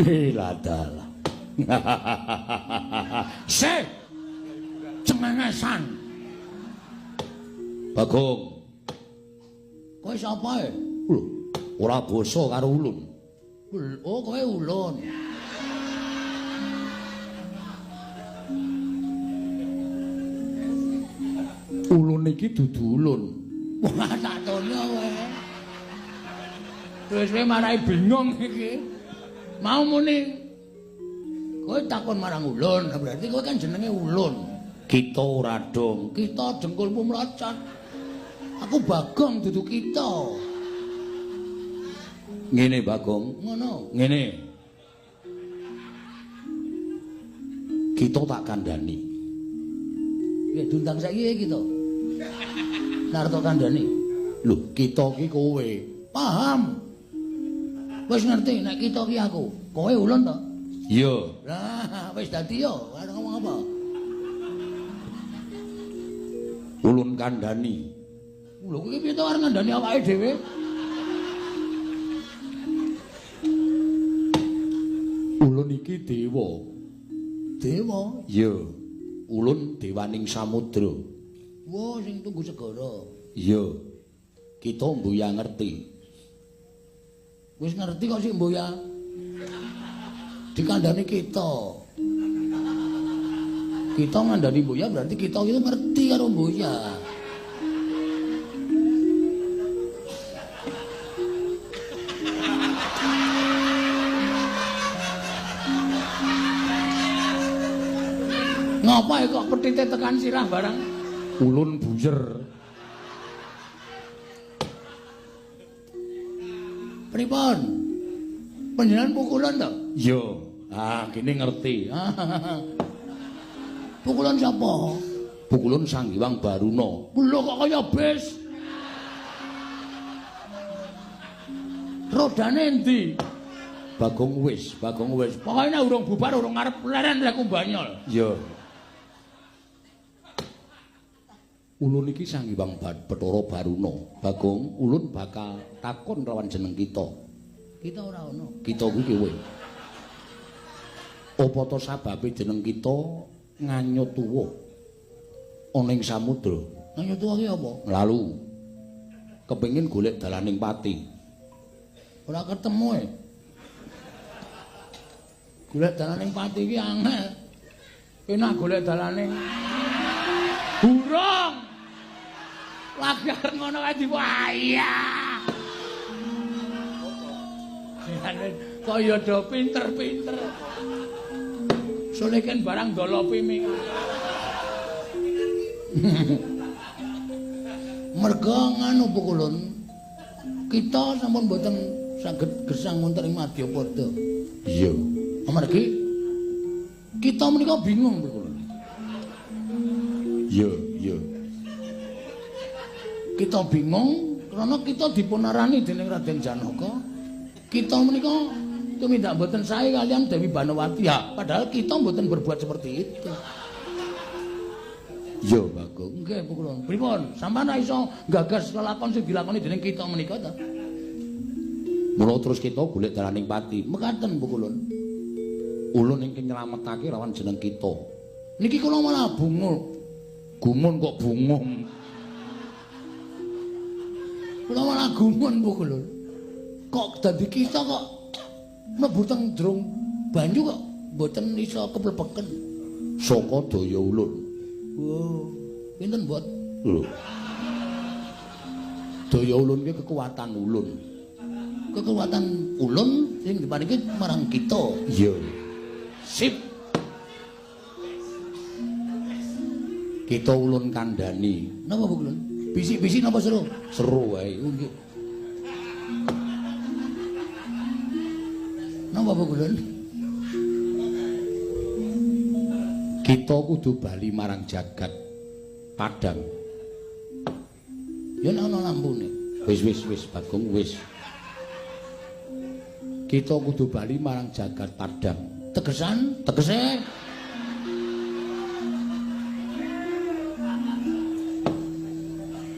Ladalah. Sih. Cengengesan. Bagong. Kowe sapa e? Lho, ora basa karo ulun. Oh, kowe ulun. Ulun iki dudu ulun. Wah, tak tono kowe. Wis kowe marai bingung iki. Mau muni kowe takon marang ulun, berarti kowe kan jenenge ulun. Kita ora dong, kita dengkulmu mlocot. Aku Bagong dudu kita. Ngene Bagong, ngono. Ngene. Kita tak kandhani. Ya diundang saiki kita. Narto kandhani. Lho, kita ki kowe. Paham. Wis ngerti nek kita ki aku. Kowe ulun to? Iya. Lah, wis dadi yo, arep ngomong apa? Ulun kandhani. Lho, iki piye to arep ngandhani awake dhewe? Ulun iki dewa. Dewa? Iya. Ulun dewaning samudra. Wah, sing tunggu segara. Iya. Kita mbuya ngerti. Wis ngerti kok sik mbuya. Dikandhani kita. Kita ngandhani mbuya berarti kita itu ngerti karo mbuya. Ngapa kok petite tekan sirah barang? Ulun buyer. Pripun? Panjenengan pukulan to? Iya. Ah, kene ngerti. Pukulan sapa? Pukulan Sang Hyang Baruna. Lho kok kaya bis? Rodane endi? Bagong wis, Bagong wis. Pokoke nek urung bubar urung arep leren rek banyol. Iya. Ulun iki Sang Hyang Bathara Baruna. Bagong, ulun bakal takon lawan jeneng kita. Kita ora ana. Kita kuwi kowe. Apa to sababe jeneng kita nganyut tuwa ana ing samudra? Nganyut tuwa ki apa? Lalu kepengin golek dalaning pati. Ora ketemu e. Golek dalaning pati ki angel. Penak golek dalaning burung. Lagi arep ngono kae diwayah. Kaya do pinter-pinter. Soleken barang dolopi ming. Merga nganu pukulun kita sampun mboten saged gesang wonten ing Madyapada. Iya. Amargi kita menika bingung pukulun. Iya, iya. Kita bingung karena kita dipunarani dening Raden Janaka. Kita menika tumindak mboten sae kalian Dewi Banowati. Ya, padahal kita mboten berbuat seperti itu. Iya, Bagong. Nggih, pukulun. Pripun? Sampeyan ra iso gagas lelakon sing dilakoni dening kita menika ta? Mula terus kita golek dalaning pati. Mekaten pukulun. Ulun ingkang nyelametake lawan jeneng kita. Niki kula malah bungung. Gumun kok bungung. Kula malah gumun pukulun. Kok dadi kita kok mlebu teng jero banyu kok mboten iso keplepeken. Saka daya ulun. Oh, pinten, Bot? Lho. Daya ulun ki kekuatan ulun. Kekuatan ulun sing diparingi marang kita. Iya. Sip. Kita ulun kandhani. Napa, Bu Ulun? Bisik-bisik napa seru? Seru wae. Nggih. Napa, Bu Ulun? Kita kudu bali marang jagat padang. Ya nek ana lampune. Wis wis wis Bagong wis. Kita kudu bali marang jagat padang. Tegesan, tegese.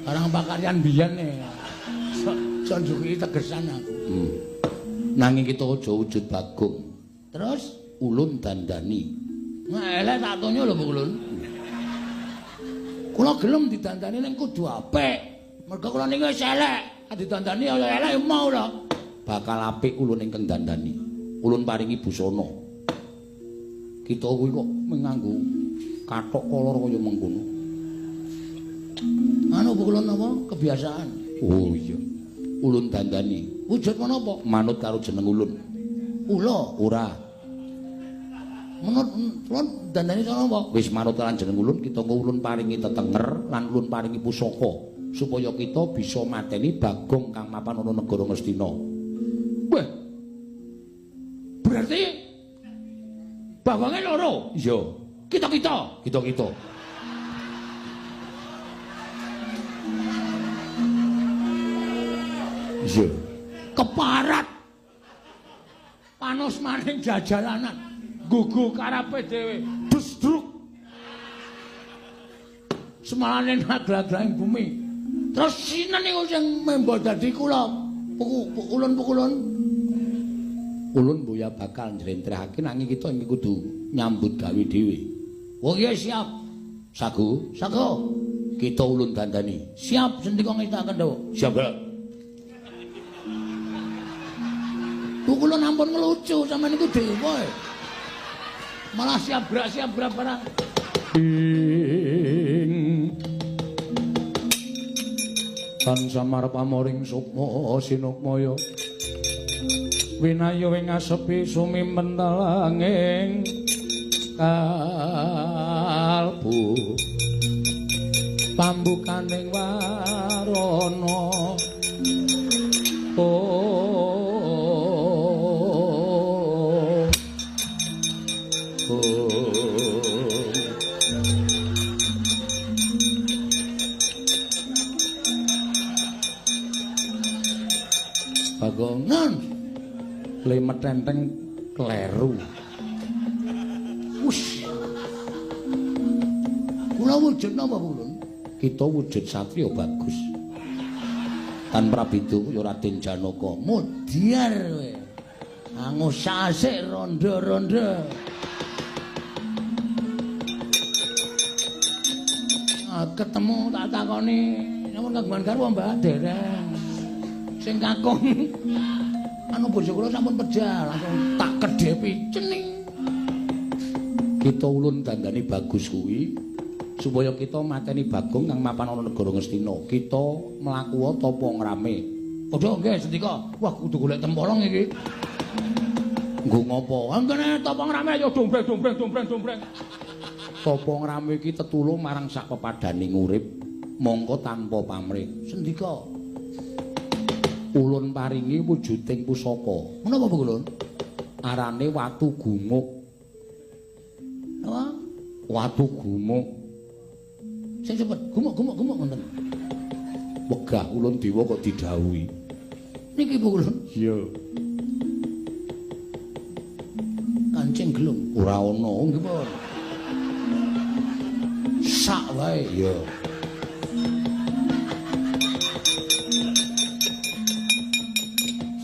Karang pakaryan biyen e. Sok njuki tegesan aku. Nanging kita aja wujud Bagong. Terus ulun dandani. Elek tak tonyo lho Bu Ulun. Kula gelem didandani ning kudu apik. Mergo kula niki wis elek. Didandani ya elek mau lho. Bakal apik ulun ingkang dandani. Ulun paringi busana. Kita kuwi kok nganggo kathok kolor kaya mengkono. Anu Bu Ulun apa kebiasaan. Oh iya. Ulun dandani. Wujud menapa? Manut karo jeneng ulun. Ula ora. Menurut ulun dandani cara apa? Wis manut lan jeneng ulun, kita ulun paringi tetenger lan ulun paringi pusaka supaya kita bisa mateni Bagong kang mapan ana negara Ngastina. Wah. Berarti Bagonge loro? Iya. Kita-kita, kita-kita. Iya. Keparat. Panos maning jajalanan. Gugu karepe dhewe, desdruk. Semalane naglag-glaging bumi. Terus sinten niku sing membo dadi kula? Ulun-pukulun. Ulun boya bakal njlentrehake nanging kita iki kudu nyambut gawe dhewe. Oh iya siap. Sagu, sagu. Kita ulun dandani. Siap sendika ngestaken dawuh. Siap, Pak. Pukulun ampun ngelucu sampeyan niku dewa. Malah siap gerak barang. Ing tan samar pamoring sukma sinukmaya winayo ing asepi sumimentelanging kalbu pambukaning warana. Oh Bagongan le metenteng kleru. Wus. Kula wujud napa ulun? Kita wujud satriya bagus. Tan prabida ya Raden Janaka. Mudyar kowe. Angus asik rondo-rondo. Ketemu tak takoni, sampun kagungan garwa Mbah dereng. Sing kakung anu bojo kula sampun pejah langsung tak kedhepi cening. Kita ulun dandani bagus kuwi supaya kita mateni Bagong kang mapan ana negara Ngastina. Kita mlaku tapa ngrame. Padha nggih sendika. Wah kudu golek tempolong iki. Nggo ngopo? Angkene tapa ngrame ya dombreng dombreng dombreng dombreng. Tapa ngrame iki tetulung marang sak pepadaning urip mongko tanpa pamrih. Sendika. Ulun paringi wujuding pusaka. Menapa Bu Ulun? Arane watu gumuk. Napa? Watu gumuk. Sing cepet, gumuk-gumuk gumuk ngoten. Wegah ulun dewa kok didhawuhi. Niki Bu Ulun. Iya. Kancing gelung ora ana nggih pun. Sak wae. Iya.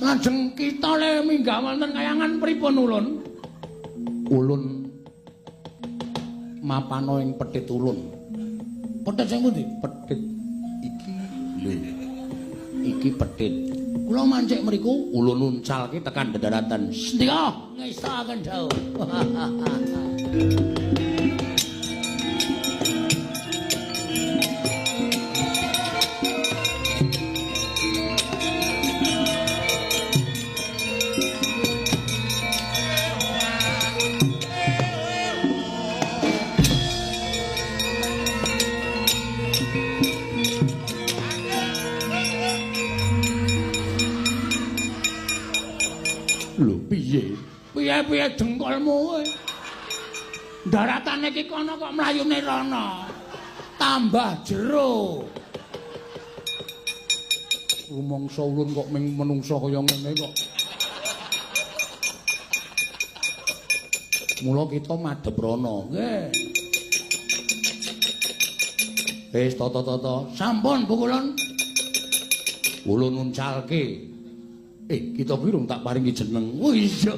Lajeng kita le minggah wonten kayangan pripun ulun? Ulun mapana ing petit ulun. Petit sing pundi? Petit iki lho. Iki petit. Kula mancik mriku ulun uncalke tekan dedaratan. Sendika ngestakaken dawuh. Lho piye? Piye-piye dengkulmu kowe? Daratane iki kono kok mlayune rono. Tambah jero. Rumangsa ulun kok ming menungsa kaya ngene kok. Mula kita madhep rono. Nggih. Wis tata-tata. Sampun pukulun. Ulun uncalke. Kita kuwi rung tak paringi jeneng. Oh iya.